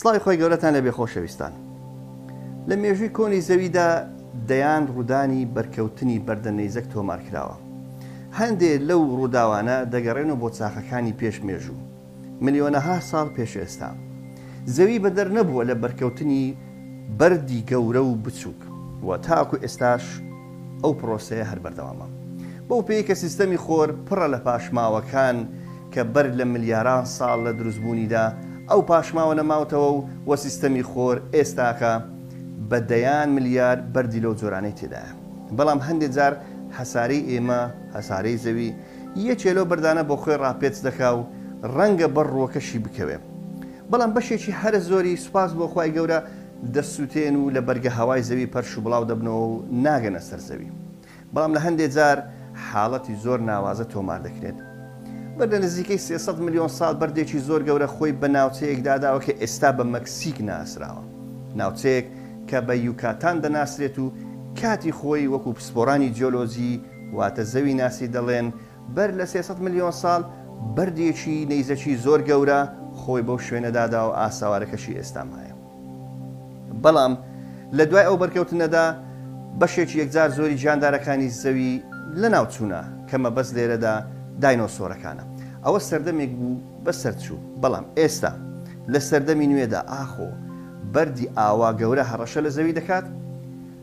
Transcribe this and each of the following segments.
سڵاوی خوای گەورەتان لێبێ خۆشەویستان. لە مێژووی کۆنی زەویدا دەیان ڕوودانی بەرکەوتنی بەردە نەیزەک تۆمار کراوە. هەندێ لەو ڕووداوانە دەگەڕێنەوە بۆ چاخەکانی پێش مێژوو، ملیۆنەها ساڵ پێش ئێستا. زەوی بەدەر نەبووە لە بەرکەوتنی بەردی گەورە و بچووک و تاکو ئێستاش ئەو پرۆسەیە هەر بەردەوامە. بەو پێیەی کە سیستەمی خۆر پڕە لە پاشماوەکان کە بەر لە ملیاران ساڵ لە دروستبوونیدا ئەو پاشماوە نەماوتەوە و و سیستەمی خۆر ئێستاکە بە دەیان ملیار بەردی لەو جۆرانەی تێدایە. بەڵام هەندێ جار هەسارەی ئێمە، هەسارەی زەوی، یەکێ لەو بەردانە بۆ خۆی ڕاپێچ دەکا و ڕەنگە بەر ڕووەکەشی بکەوێ. بەڵام بەشێکی هەرە زۆری سوپاس بۆ خوای گەورە دەسووتێن و لە بەرگە هەوای زەوی پەرش و بڵاو دەبنەوە و ناگەنە سەر زەوی. بەڵام لە هەندێ جار حاڵەتی زۆر ناوازە تۆمار دەکرێت. بەر لە نزیکەی 300 ملیۆن ساڵ بەردێکی زۆر گەورە خۆی بە ناوچەیەکدا داوە کە ئێستا بە مەکسیک ناسراوە. ناوچەیەک کە بە یوکاتان دەناسرێت و کاتی خۆی وەکو پسپۆڕانی جیۆلۆجی واتە زەوی ناسی دەڵێن بەر لە 300 ملیۆن ساڵ بەردێکی نەیزەکی زۆر گەورە خۆی بەو شوێنەدا دا و ئاسەوارەکەشی ئێستا مایە. بەڵام لە دوای ئەو بەرکەوتنەدا بەشێکی یەکجار زۆری گیاندارەکانی زەوی لەناو چوونە کە مەبەست لێرەدا داینۆسۆرەکانە. ئەوە سەردەمێک بوو بەسەر چوو، بەڵام ئێستا لە سەردەمی نوێدا ئاخۆ بەردی ئاوا گەورە هەڕەشە لە زەوی دەکات؟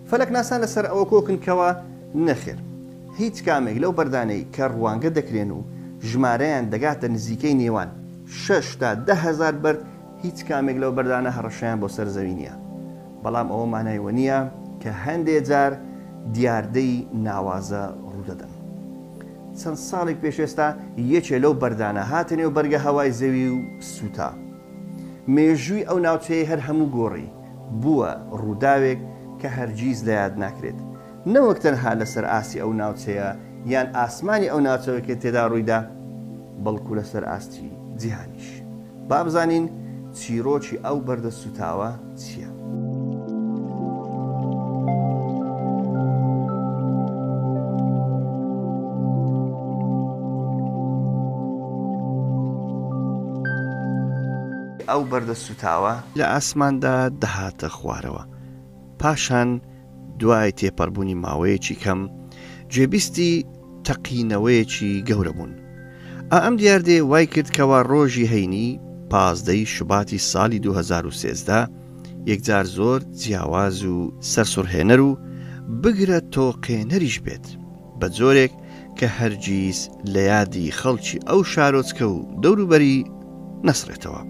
فەلەکناسان لەسەر ئەوە کۆکن کەوا نەخێر هیچ کامێک لەو بەردانەی کە ڕوانگە دەکرێن و ژمارەیان دەگاتە نزیکەی نێوان شەش تا 10,000 بەرد هیچ کامێک لەو بەردانە هەڕەشەیان بۆ سەر زەوی نییە، بەڵام ئەوە مانای وەنییە کە هەندێ جار دیاردەی ناوازە ڕوودەدەن. چەند ساڵێک پێش ئێستا یەکێ لەو بەردانە هاتە نێو بەرگە هەوای زەوی و سووتا. مێژووی ئەو ناوچەیەی هەر هەموو گۆڕی، بووە ڕووداوێک کە هەرگیز لە یاد ناکرێت. نەوەک تەنها لەسەر ئاستی ئەو ناوچەیە یان ئاسمانی ئەو ناوچەوە کە تێدا ڕوویدا، بەڵکو لەسەر ئاستی جیهانیش. با بزانین چیرۆکی ئەو بەردە سوتاوە چییە؟ ئەو بەردە سوتاوە لە ئاسماندا دەهاتە خوارەوە. پاشان دوای تێپەڕبوونی ماوەیەکی کەم گوێبیستی تەقینەوەیەکی گەورە بوون. ئا ئەم دیاردەیە وای کرد کەوا ڕۆژی هەینی 15 ی شوباتی ساڵی 2013 یەکجار زۆر جیاواز و سەرسوڕهێنەر و بگرە تۆقێنەریش بێت، بە جۆرێک کە هەرگیز لە یادی خەڵکی ئەو شارۆچکە و دەوروبەری نەسڕێتەوە.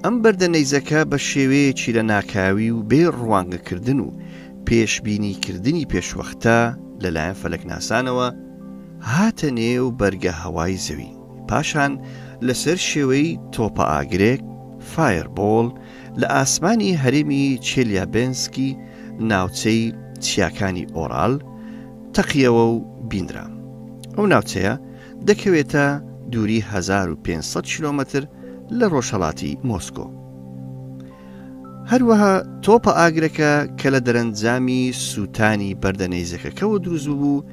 ئەم بەردە نەیزەکە بە شێوەیەکی لەناکاوی و بێ ڕوانگەکردن و پێشبینیکردنی پێشوەختە لەلایەن فەلەکناسانەوە هاتە نێو بەرگە هەوای زەوی، پاشان لەسەر شێوەی تۆپە ئاگرێک، Fireball، لە ئاسمانی هەرێمی چێلیابێنسکی ناوچەی چیاکانی ئۆرال تەقیەوە و بینرا. ئەو ناوچەیە دەکەوێتە دووری 1500 کیلۆمەتر لە ڕۆژهەڵاتی مۆسکۆ. هەروەها تۆپە ئاگرەکە کە لە دەرەنجامی سووتانی بەردە نەیزەکەکەوە دروست ببوو،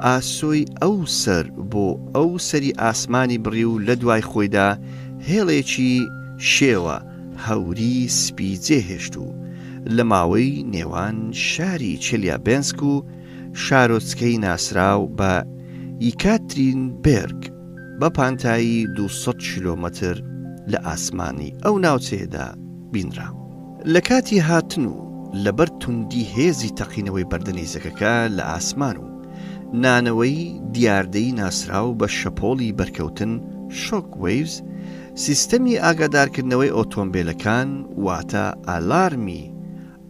ئاسۆی ئەو سەر بۆ ئەو سەری ئاسمانی بڕی و لە دوای خۆیدا هێڵێکی شێوە هەوری سپی جێهێشت و لە ماوەی نێوان شاری چێلیابێنسک و شارۆچکەی ناسراو بە یکاترینبێرگ بە پانتایی 200 کیلۆمەتر لە ئاسمانی ئەو ناوچەیەدا بینرا. لە کاتی هاتن و لەبەر توندی هێزی تەقینەوەی بەردە نەیزەکەکە لە ئاسمان و نانەوەی دیاردەی ناسراو بە شەپۆڵی بەرکەوتن Shock Waves، سیستەمی ئاگادارکردنەوەی ئۆتۆمبێلەکان واتە ئالارمی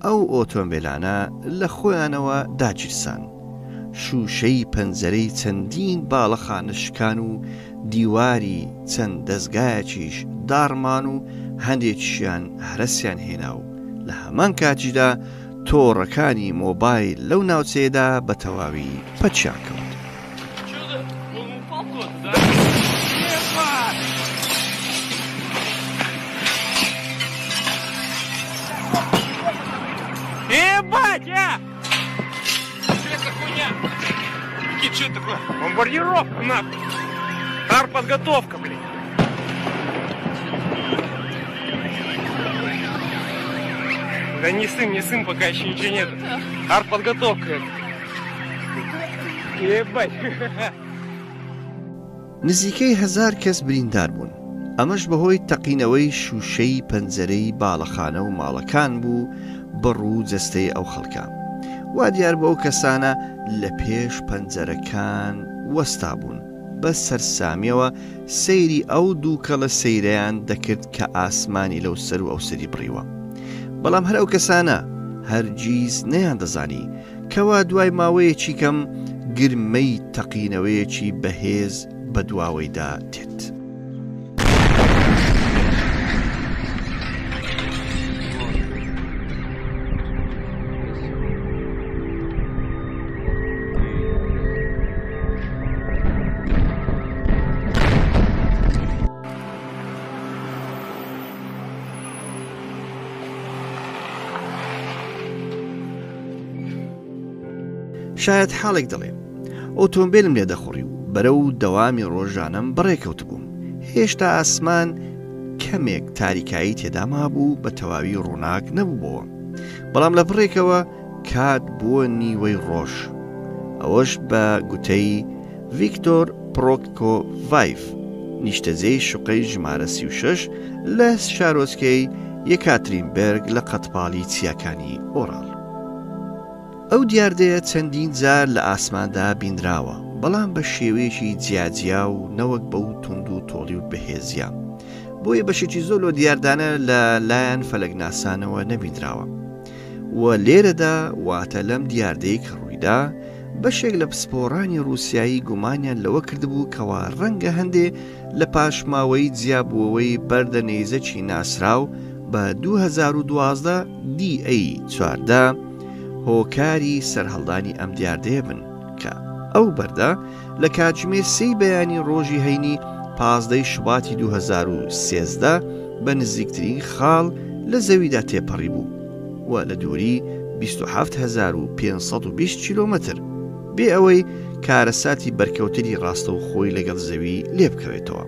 ئەو ئۆتۆمبێلانە لە خۆیانەوە داگیرسان، شووشەی پەنجەرەی چەندین باڵەخانە شکان و دیواری چەند دەزگایەکیش داڕمان و هەندێکیشیان هەرەسیان هێنا و لە هەمان کاتیشدا تۆڕەکانی مۆبایل لەو ناوچەیەدا بە تەواوی پەکیان کەوت. Бомбардировка, нахуй! Артподготовка, блядь! Да не сын, не сын, пока еще ничего нет. Артподготовка. Ебать. نزیکەی هەزار کەس بریندار بوون، ئەمەش بەهۆی تەقینەوەی شووشەی پەنجەرەی باڵەخانە و ماڵەکان بوو بە ڕوو جەستەی ئەو خەڵکە. وا دیار بوو ئەو کەسانە لە پێش پەنجەرەکان وەستابوون، بە سەرسامییەوە سەیری ئەو دووکەڵە سەیرەیان دەکرد کە ئاسمانی لەو سەر و ئەوسەری بڕیوە. بەڵام هەر ئەو کەسانە هەرگیز نەیاندەزانی کەوا دوای ماوەیەکی کەم گرمەی تەقینەوەیەکی بەهێز بەدواوەیدا دێت. شایەتحاڵێک دەڵێ، ئۆتۆمبێلم لێ دەخوڕی و بەرەو دەوامی ڕۆژانەم بەڕێکەوتبووم، هێشتا ئاسمان کەمێک تاریکایی تێدا مابوو بە تەواوی ڕووناک نەبووبەوە، بەڵام لە پڕێکەوە کات بووە نیوەی ڕۆژ، ئەوەش بە گوتەی ڤیکتۆر پرۆکۆڤایڤ، نیشتەجێی شوقەی ژمارە 36 لە شارۆچکەی یەکاترینبێرگ لە قەتپاڵی چیاکانی ئۆراڵ. ئەو دیاردەیە چەندین جار لە ئاسماندا بینراوە، بەڵام بە شێوەیەکی جیاجیا و نەوەک بەو توند و تۆڵی و بەهێزییە. بۆیە بەشێکی زۆر لەو دیاردانە لە لایەن فەلەکناسانەوە نەبینراوە. و لێرەدا واتە لەم دیاردەی کە ڕوویدا، بەشێک لە پسپۆڕانی ڕووسیایی گومانیان لەوە کردبوو کەوا ڕەنگە هەندێ لە پاشماوەی جیابووەوەی بەردە نەیزەکی ناسراو بە 2012 DA 14 هۆکاری سەرهەڵدانی ئەم دیاردەیە بن کە ئەو بەردە لە کاتژمێر سێی بەیانی ڕۆژی هەینی 15 شوباتی 2013 بە نزیکترین خاڵ لە زەویدا تێپەڕی بوو و لە دووری 27520 کیلۆمەتر بێ ئەوەی کارەساتی بەرکەوتنی ڕاستەوخۆی لەگەڵ زەوی لێبکەوێتەوە.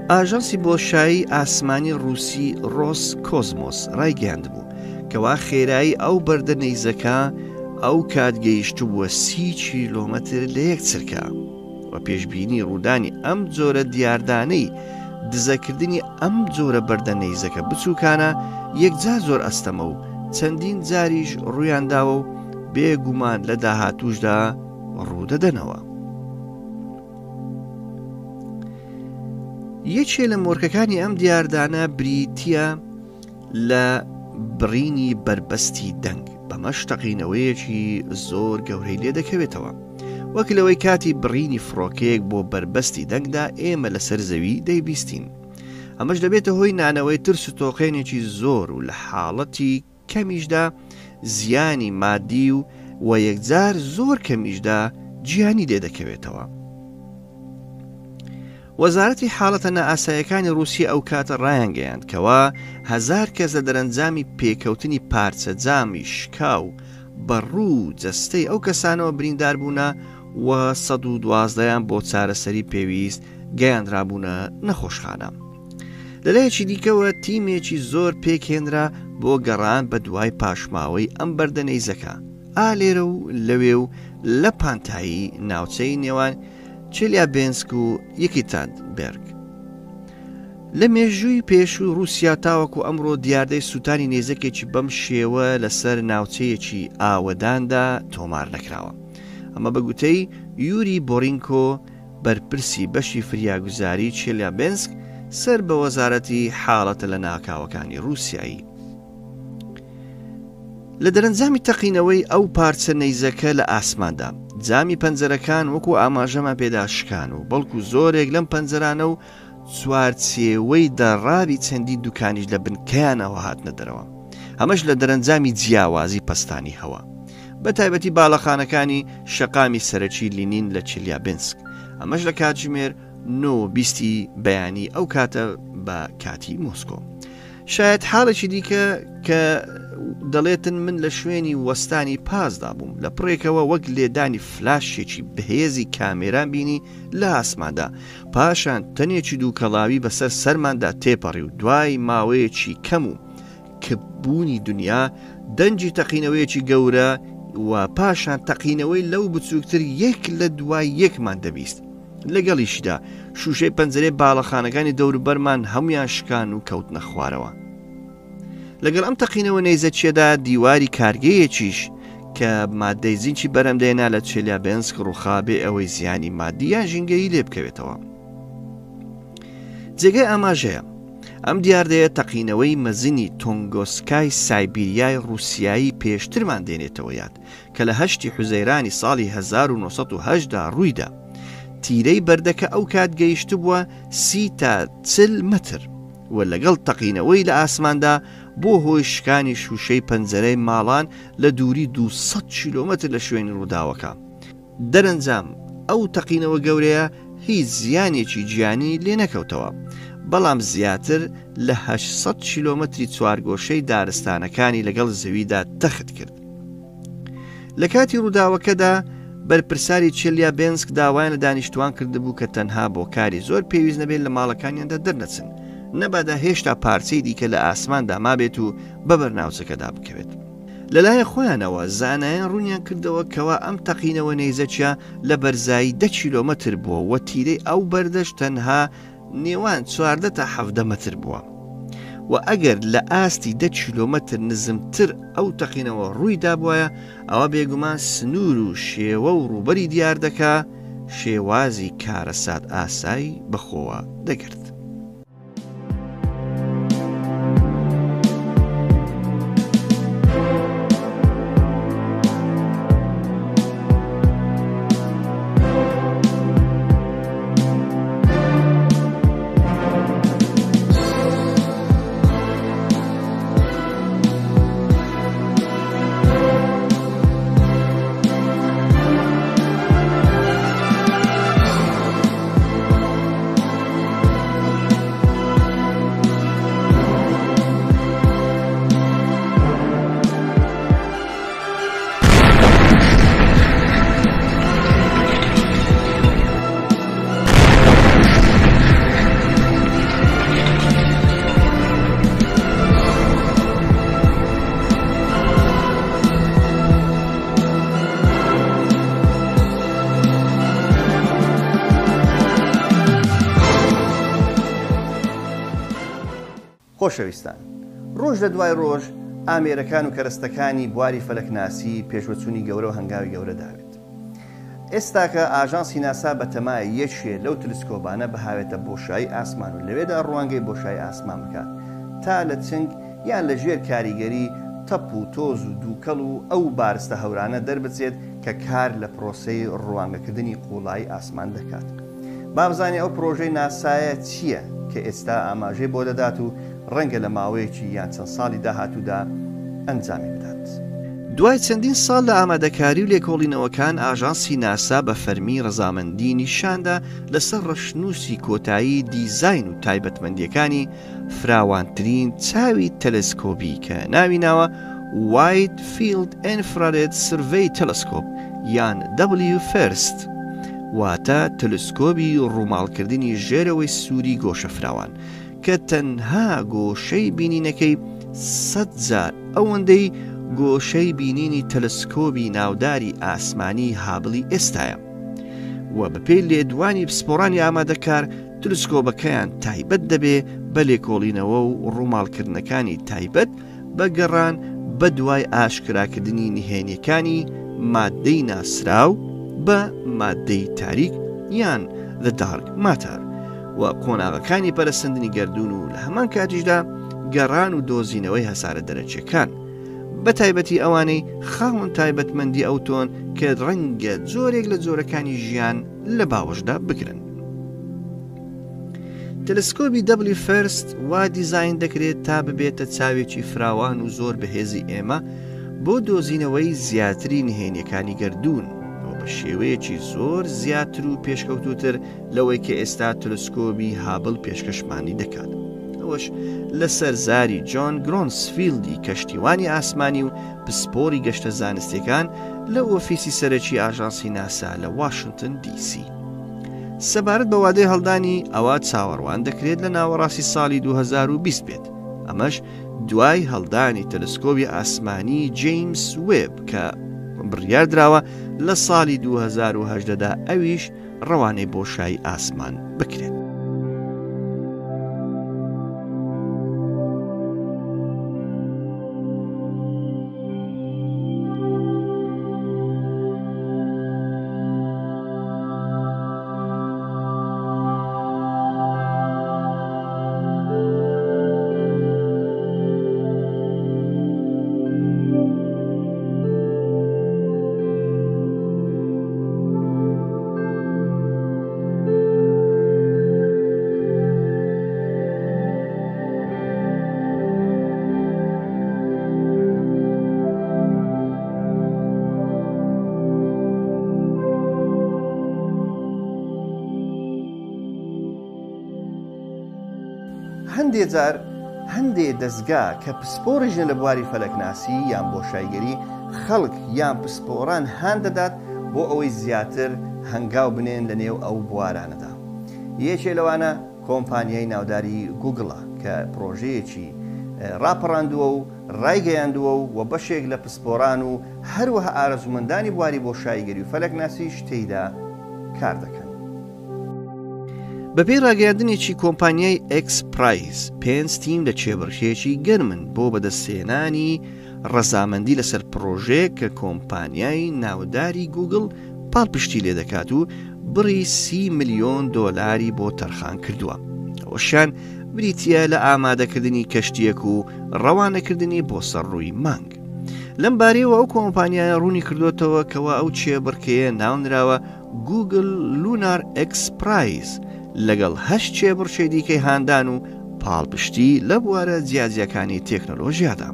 ئاژانسی بۆشایی ئاسمانی ڕووسی ڕۆس کۆزمۆس ڕایگەیاندبوو کەوا خێرایی ئەو بەردە نەیزەکە ئەو کات گەیشتبووە سی کیلۆمەتر لە یەک چرکە و پێشبینی ڕوودانی ئەم جۆرە دیاردانەی دزەکردنی ئەم جۆرە بەردە نەیزەکە بچووکانە یەکجار زۆر ئەستەمە و چەندین جاریش ڕوویانداوە و بێ گومان لە داهاتووشدا ڕوودەدەنەوە. یەکێ لە مۆرکەکانی ئەم دیاردانە بریتییە لە بڕینی بەربەستی دەنگ بەمەش تەقینەوەیەکی زۆر گەورەی لێ دەکەوێتەوە وەک لەوەی کاتی بڕینی فڕۆکەیەک بۆ بەربەستی دەنگدا ئێمە لەسەر زەوی دەیبیستین ئەمەش دەبێتە هۆی نانەوەی ترس و تۆقێنێکی زۆر و لە حاڵەتی کەمیشدا زیانی مادی و و یەکجار زۆر کەمیشدا گیانی لێ دەکەوێتەوە. وەزارەتی حاڵەتە نائاسایەکانی ڕووسیە ئەو کاتە ڕایانگەیاند کەوا هەزار کەس لە دەرەنجامی پێکەوتنی پارچە جامی شکاو بە ڕوو جەستەی ئەو کەسانەوە بریندار بوونە و 112 یان بۆ چارەسەری پێویست گەیاندرابوونە نەخۆشخانە. لەلایەکی دیکەوە تیمێکی زۆر پێکهێنرا بۆ گەڕان بە دوای پاشماوەی ئەم بەردە نەیزەکە ئا لێرە و لەوێ و لە پانتایی ناوچەی نێوان چێلیابێنسک و یەکیتادبێرگ. لە مێژووی پێشووی ڕووسیا تاوەکو ئەمڕۆ دیاردەی سووتانی نەیزەکێکی بەم شێوە لەسەر ناوچەیەکی ئاوەداندا تۆمار نەکراوە. ئەمە بە گوتەی یوری بۆرینکۆ، بەرپرسی بەشی فریاگوزاری چێلیابێنسک سەر بە وەزارەتی حاڵەتە لەناکاوەکانی ڕووسیایی. لە دەرەنجامی تەقینەوەی ئەو پارچە نەیزەکە لە ئاسماندا، جامی پەنجەرەکان وەکو ئاماژەمان پێدا شکان و بەڵکو زۆرێک لەم پەنجەرانە و چوارچێوەی دەڕاوی چەندین دوکانیش لە بنکەیانەوە هاتنە دەرەوە، ئەمەش لە دەرەنجامی جیاوازی پەستانی هەوا، بە تایبەتی باڵەخانەکانی شەقامی سەرەکی لینین لە چیلیابینسک، ئەمەش لە کاتژمێر نۆ و بیستی بەیانی ئەو کاتە بە کاتی مۆسکۆ. شایەتحاڵێکی دیکە کە دەڵێتن من لە شوێنی وەستانی پاسدا بووم، لە پڕێکەوە وەک لێدانی فلاشێکی بەهێزی کامێرام بینی لە ئاسماندا، پاشان تەنێکی دووکەڵاوی بەسەر سەرماندا تێپەڕی و دوای ماوەیەکی کەم و کپ. بوونی دنیا، دەنگی تەقینەوەیەکی گەورە و پاشان تەقینەوەی لەو بچووکتر یەک لە دوای یەکمان دەبیست. لەگەڵیشیدا شووشەی پەنجەرەی باڵەخانەکانی دەوروبەرمان هەموویان شکان و کەوتنە خوارەوە. لەگەڵ ئەم تەقینەوە نەیزەکییەدا دیواری کارگەیەکیش کە ماددەی زینکی بەرهەم دەهێنا لە چێلیابێنسک ڕووخا بێ ئەوەی زیانی ماددی یان ژینگەیی لێ بکەوێتەوە. جێگای ئاماژەیە ئەم دیاردەیە تەقینەوەی مەزنی تۆنگۆسکای سایبیریای ڕووسیایی پێشترمان دێنێتەوە یاد کە لە هەشتی حوزەیرانی ساڵی 1970 دا ڕوویدا. تیرەی بەردەکە ئەو کات گەیشتبووە 30 تا 40 مەتر و لەگەڵ تەقینەوەی لە ئاسماندا بۆ هۆی شکانی شووشەی پەنجەرەی ماڵان لە دووری 200 کیلۆمەتر لە شوێنی ڕووداوەکە. دەرەنجام ئەو تەقینەوە گەورەیە هیچ زیانێکی گیانی لێنەکەوتەوە، بەڵام زیاتر لە 800 کیلۆمەتری چوارگۆشەی دارستانەکانی لەگەڵ زەویدا تەخت کرد. لە کاتی ڕووداوەکەدا بەرپرسانی چێلیابێنسک داوایان لە دانیشتوان کردبوو کە تەنها بۆ کاری زۆر پێویست نەبێت لە ماڵەکانیاندا دەرنەچن، نەبادا هێشتا پارچەی دیکە لە ئاسماندا مابێت و بەبەر ناوچەکەدا بکەوێت. لەلایەن خۆیانەوە زانایان ڕوونیان کردەوە کەوا ئەم تەقینەوە نەیزەکیە لە بەرزایی دە کیلۆمەتر بووە و تیرەی ئەو بەردەش تەنها نێوان 14 تا 17 مەتر بووە و ئەگەر لە ئاستی دە کیلۆمەتر نزمتر ئەو تەقینەوە ڕووی دابوایە ئەوە بێگومان سنوور و شێوە و ڕووبەری دیاردەکە شێوازی کارەسات ئاسای بەخۆوە دەگرت. خۆشەویستان ڕۆژ لە دوای ڕۆژ ئامێرەکان و کەرەستەکانی بواری فەلەکناسی پێشوەچوونی گەورە و هەنگاوی گەورە داوێت. ئێستاکە ئاژانسی ناسا بەتەمایە یەکێ لەو تلسکۆبانە بهاوێتە بۆشایی ئاسمان و لەوێدا ڕوانگەی بۆشایی ئاسمان بکات تا لە چنگ یان لە ژێر کاریگەری تەپ و تۆز و دووکەڵ و ئەو بارستە هەورانە دەربچێت کە کار لە پرۆسەی ڕوانگەکردنی قووڵایی ئاسمان دەکات. با بزانین ئەو پرۆژەی ناسایە چییە کە ئێستا ئاماژەی بۆ دەدات و ڕەنگە لە ماوەیەکی یان چەند ساڵی داهاتوودا ئەنجامی بدات. دوای چەندین ساڵ لە ئامادەکاری و لێکۆڵینەوەکان، ئاژانسی ناسا بە فەرمی ڕەزامەندی نیشاندا لەسەر ڕەشنووسی کۆتایی دیزاین و تایبەتمەندییەکانی فراوانترین چاوی تەلەسکۆبی کە ناوی ناوە Wide Field Infrared Survey Telescope یان WFIRST واتە تەلەسکۆبی ڕووماڵکردنی ژێرەوەی سووری گۆشە فراوان کە تەنها گۆشەی بینینەکەی سەت جار ئەوەندەی گۆشەی بینینی تەلەسکۆبی ناوداری ئاسمانی هابڵی ئێستایە و بەپێی لێدوانی پسپۆڕانی ئامادەکار تلسکۆبەکەیان تایبەت دەبێ بە لێکۆڵینەوە و ڕووماڵکردنەکانی تایبەت بە گەڕان بەدوای ئاشکراکردنی نهێنیەکانی ماددەی ناسراو بە ماددەی تاریک یان The Dark Matter و قۆناغەکانی پەرەسەندنی گەردوون و لە هەمان کاتیشدا گەڕان و دۆزینەوەی هەسارە دەرەکیەکان بە تایبەتی ئەوانەی خاوەن تایبەتمەندی ئەوتۆن کە ڕەنگە جۆرێک لە جۆرەکانی ژیان لە باوەشدا بگرن. تەلەسکۆبی WFIRST وا دیزاین دەکرێت تا ببێتە چاوێکی فراوان و زۆر بەهێزی ئێمە بۆ دۆزینەوەی زیاتری نهێنیەکانی گەردوون و بە شێوەیەکی زۆر زیاتر و پێشکەوتووتر لەوەی کە ئێستا تەلەسکۆبی هابڵ پێشکەشمانی دەکات. ئەوەش لەسەر زاری جۆن گرۆنسفیلدی کەشتیوانی ئاسمانی و پسپۆری گەشتە زانستیەکان لە ئۆفیسی سەرەکی ئاژانسی ناسا لە واشنتن دی سی. سەبارەت بە وادەی هەڵدانی، ئەوا چاوەڕوان دەکرێت لە ناوەڕاستی ساڵی 2020 بێت، ئەمەش دوای هەڵدانی تەلەسکۆبی ئاسمانی جەیمس وێب کە بڕیاردراوە لە ساڵی 2018 دا ئەویش ڕەوانەی بۆشایی ئاسمان بکرێت. هەندێ جار هەندێ دەزگا کە پسپۆڕیش نە لە بواری فەلەکناسی یان بۆشایگەری، خەڵک یان پسپۆڕان هان دەدات بۆ ئەوەی زیاتر هەنگاو بنێن لە نێو ئەو بوارانەدا. یەکێ لەوانە کۆمپانیای ناوداری گوگڵە کە پڕۆژەیەکی ڕاپەڕاندووە و ڕایگەیاندووە و بەشێک لە پسپۆڕان و هەروەها ئارەزوومەندانی بواری بۆشاییگەری و فەلەکناسیش تێیدا کار دەکەن. بەپێی ڕاگەیاندنێکی کۆمپانیای ئێکس پرایز، پێنج تیم لە کێبڕکێیەکی گەرمن بۆ بەدەستهێنانی ڕەزامەندی لەسەر پڕۆژەیەک کە کۆمپانیای ناوداری گووگڵ پاڵپشتی لێدەکات و بڕی سی ملیۆن دۆلاری بۆ تەرخان کردووە. ئەوەشیان بریتییە لە ئامادەکردنی کەشتییەک و ڕەوانەکردنی بۆ سەر ڕووی مانگ. لەم بارەیەوە ئەو کۆمپانیایە ڕوونی کردووەتەوە کەوا ئەو کێبڕکێیە ناونراوە گوگل لونار ئێکس پرایز لەگەڵ هەشت کێبڕکێی دیکەی هاندان و پاڵپشتی لە بوارە جیاجیاکانی تێکنۆلۆژیادا.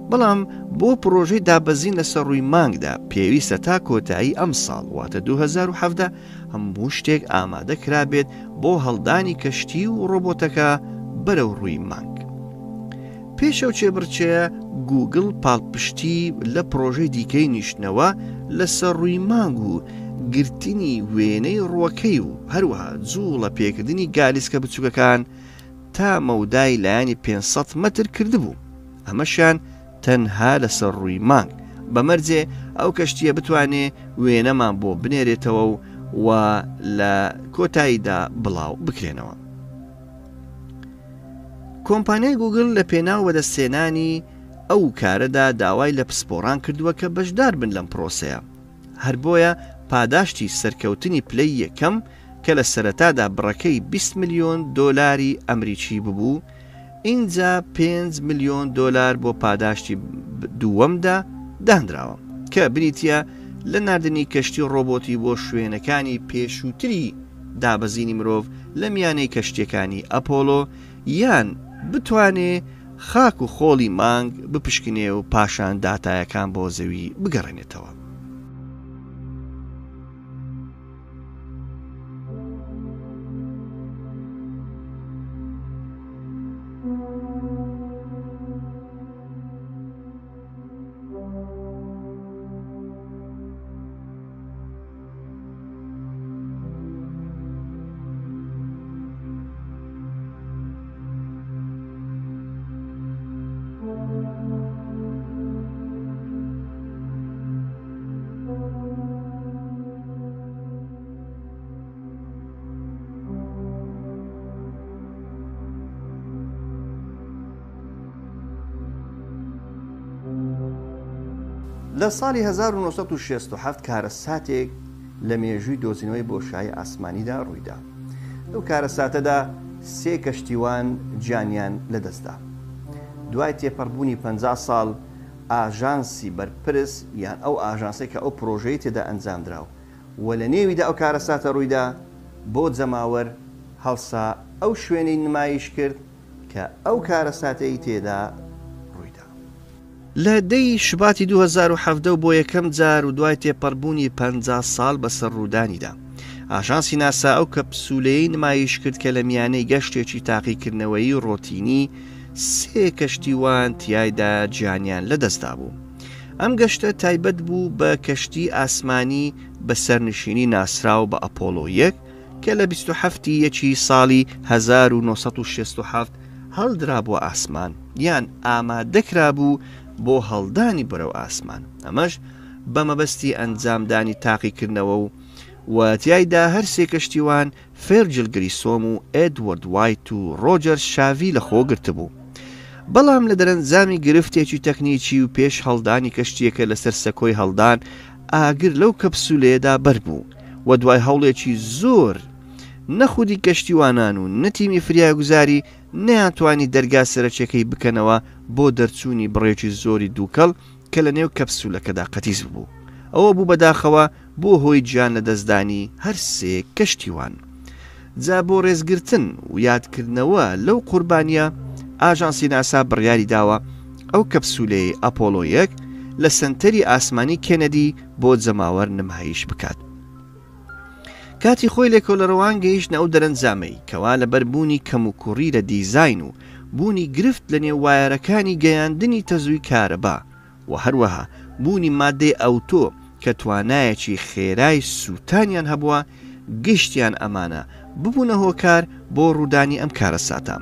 بەڵام بۆ پڕۆژەی دابەزین لەسەر ڕووی مانگدا پێویستە تا کۆتایی ئەمساڵ واتە 2017 هەموو شتێک ئامادە کرابێت بۆ هەڵدانی کەشتی و ڕۆبۆتەکە بەرەو ڕووی مانگ. پێش ئەو کێبڕکێیە گووگڵ پاڵپشتی لە پڕۆژەی دیکەی نیشتنەوە لەسەر ڕووی مانگ و گرتنی وێنەی ڕووەکەی و هەروەها جووڵە پێکردنی گالیسکە بچووکەکان تا مەودای لایەنی 500 مەتر کردبوو، ئەمەشیان تەنها لەسەر ڕووی مانگ، بە مەرجێ ئەو کەشتییە بتوانێ وێنەمان بۆ بنێرێتەوە و و لە کۆتاییدا بڵاو بکرێنەوە. کۆمپانیای گوگل لە پێناو بەدەستهێنانی ئەو کارەدا داوای لە پسپۆڕان کردووە کە بەشدار بن لەم پرۆسەیە، هەر بۆیە پاداشتی سەرکەوتنی پلەی یەکەم کە لە سەرەتادا بڕەکەی 20 ملیۆن دۆلاری ئەمریکی ببوو، ئینجا 5 ملیۆن دۆلار بۆ پاداشتی دووەمدا دانراوە کە بریتییە لە ناردنی کەشتی ڕۆبۆتی بۆ شوێنەکانی پێشووتری دابەزینی مرۆڤ لە میانەی کەشتیەکانی ئەپۆلۆ یان بتوانێ خاک و خۆڵی مانگ بپشکنێ و پاشان داتایەکان بۆ زەوی بگەڕێنێتەوە. لە ساڵی 1967 کارەساتێک لە مێژووی دۆزینەوەی بۆشایی ئاسمانیدا ڕوویدا. لەو کارەساتەدا سێ کەشتیوان گیانیان لەدەستدا. دوای تێپەڕبوونی 50 ساڵ ئاژانسی بەرپرس یان ئەو ئاژانسەی کە ئەو پرۆژەی تێدا ئەنجامدرا و لە نێویدا ئەو کارەساتە ڕوویدا بۆ جەماوەر هەڵسا ئەو شوێنەی نمایش کرد کە ئەو کارەساتەی تێدا ڕوویدا. لە دە ی شوباتی 2017 و بۆ یەکەم جار و دوای تێپەڕبوونی 50 ساڵ بەسەر ڕوودانیدا، ئاژانسی ناسا ئەو کەپسولەیەی نمایش کرد کە لە میانەی گەشتێکی تاقیکردنەوەیی ڕۆتینی سێ کەشتیوان تیایدا گیانیان لەدەستدابوو. ئەم گەشتە تایبەت بوو بە کەشتی ئاسمانی بە سەرنشینی ناسراو بە ئەپۆڵۆ یەک کە لە 27 ی یەکی ساڵی 1967. هەڵدرابووە ئاسمان یان ئامادەکرابوو بۆ هەڵدانی بەرەو ئاسمان ئەمەش بە مەبەستی ئەنجامدانی تاقیکردنەوە و و تیایدا هەرسێ کەشتیوان فێرجل گریسۆم و ئێدوەرد وایت و ڕۆجەر شاڤی لەخۆ گرتبوو. بەڵام لە دەرەنجامی گرفتێکی تەکنیکی و پێش هەڵدانی کەشتییەکە لەسەر سەکۆی هەڵدان ئاگر لەو کەپسولەیەدا بەربوو و دوای هەوڵێکی زۆر نە خودی کەشتیوانان و نە تیمی فریاگوزاری نەیانتوانی دەرگا سەرەکیەکەی بکەنەوە بۆ دەرچوونی بڕێکی زۆری دووکەڵ کە لە نێو کەپسولەکەدا قەتیس ببوو. ئەوە بوو بەداخەوە بووە هۆی گیان لەدەستدانی هەر سێ کەشتیوان. جا بۆ رێزگرتن و یادکردنەوە لەو قوربانییە، ئاژانسی ناسا بڕیاری داوە ئەو کەپسولەیەی ئەپۆڵۆ یەک لە سەنتەری ئاسمانی کێنەدی بۆ جەماوەر نمایش بکات. کاتی خۆی لێکۆلەرەوان گەیشتنە ئەو دەرەنجامەی کەوا لەبەر بوونی کەموکوڕی لە دیزاین و بوونی گرفت لە نێو وایەرەکانی گەیاندنی تەزووی کارەبا و هەروەها بوونی ماددەی ئەوتۆ کە توانایەکی خێرای سووتانیان هەبووە، گشتیان ئەمانە ببوونە هۆکار بۆ ڕوودانی ئەم کارەساتە.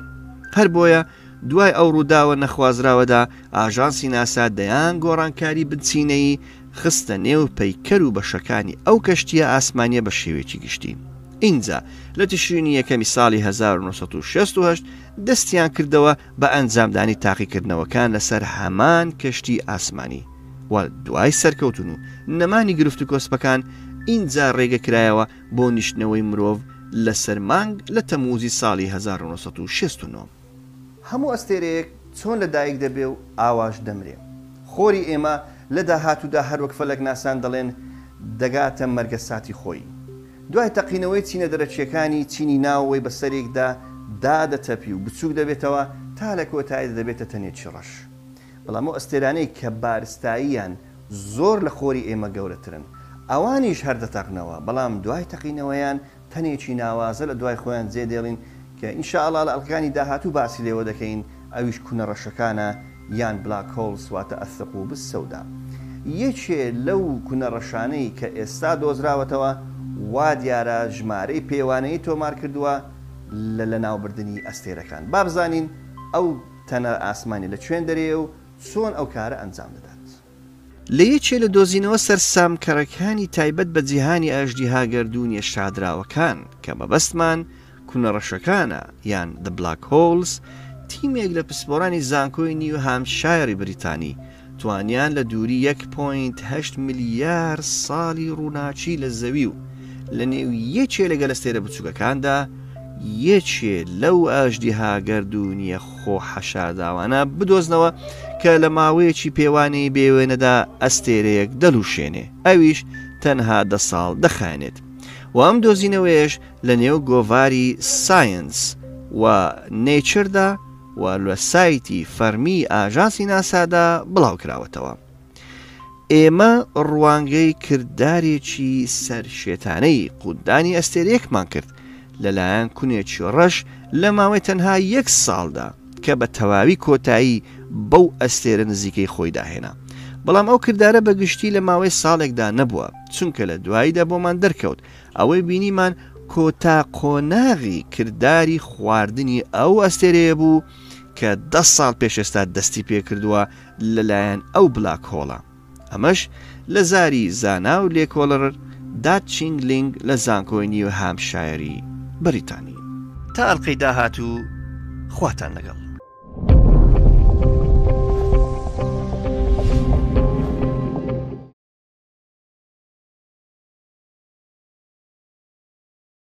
هەر بۆیە دوای ئەو ڕووداوە نەخوازراوەدا ئاژانسی ناسا دەیان گۆڕانکاری بنچینەیی خستە نێو پەیکەر و بەشەکانی ئەو کەشتییە ئاسمانییە بە شێوەیەکی گشتی. ئینجا لە تشرینی یەکەمی ساڵی 1968 دەستیان کردەوە بە ئەنجامدانی تاقیکردنەوەکان لەسەر هەمان کەشتی ئاسمانی و دوای سەرکەوتن و نەمانی گرفت و کۆسپەکان ئینجا ڕێگە کرایەوە بۆ نیشتنەوەی مرۆڤ لەسەر مانگ لە تەمووزی ساڵی 1969. هەموو ئەستێرەیەک چۆن لە دایک دەبێ و ئاواش دەمرێ. خۆری ئێمە لە داهاتوودا هەروەک فەلەکناسان دەڵێن دەگاتە مەرگەساتی خۆی. دوای تەقینەوەی چینە دەرەکییەکانی، چینی ناوەوەی بەسەرێکدا دادەتەپی و بچووک دەبێتەوە تا لە کۆتاییدا دەبێتە تەنێکی ڕەش. بەڵام ئەو ئەستێرانەی کە بارستاییان زۆر لە خۆری ئێمە گەورەترن، ئەوانیش هەر دەتەقنەوە، بەڵام دوای تەقینەوەیان تەنێکی ناوازە لە دوای خۆیان جێ دێڵین کە ان شاء اللە لە ئەڵقەکانی داهاتوو باسی لێوە دەکەین ئەویش کونە ڕەشەکانە یان Black Holes واتە الثقوب السوداء یەکێ لەو کونە ڕەشانەی کە ئێستا دۆزراوەتەوە وا دیارە ژمارەی پێوانەیی تۆمار کردووە لە لەناوبردنی ئەستێرەکان با بزانین ئەو تەنە ئاسمانی لە کوێن دەرێیە و چۆن ئەو کارە ئەنجام دەدات. لە یەکێ لە دۆزینەوە سەرسامکەرەکانی تایبەت بە جیهانی ئەژدیها گەردوونیە شادراوەکان کە مەبەستمان کونە ڕەشەکانە یان The Black Holes، تیمێک لە پسپۆرانی زانکۆی نیو هامپشایەری بریتانی توانیان لە دووری یەک پۆینت هەشت ملیار ساڵی ڕووناکی لە زەوی و لە نێو یەکێ لە گەلەستێرە بچووکەکاندا یەکێ لەو ئەژدیها گەردوونیە خۆ حەشارداوانە بدۆزنەوە کە لە ماوەیەکی پێوانەیی بێوێنەدا ئەستێرەیەک دەلوشێنێ ئەویش تەنها دە ساڵ دەخایەنێت و ئەم دۆزینەوەیەش لە نێو گۆڤاری ساینس و نەیچردا و لە سایتی فەرمی ئاژانسی ناسادا بڵاوکراوەتەوە. ئێمە ڕوانگەی کردارێکی سەرشێتانەی قوتدانی ئەستێرەیەکمان کرد لەلایەن کونێکی ڕەش لە ماوەی تەنها یەک ساڵدا کە بە تەواوی کۆتایی بەو ئەستێرە نزیکەی خۆیدا هێنا. بەڵام ئەو کردارە بە گشتی لە ماوەی ساڵێکدا نەبووە، چونکە لە دواییدا بۆمان دەرکەوت ئەوەی بینیمان کۆتا قۆناغی کرداری خواردنی ئەو ئەستێرەیە بوو کە دە ساڵ پێش ئێستا دەستی پێکردووە لەلایەن ئەو بلاک هۆڵە ئەمەش لە زاری زانا و لێکۆڵەر دات چینگ لینگ لە زانکۆی نیو هامپشایەری بەریتانی. تا ئەڵقەی داهاتوو خواتان لەگەڵ.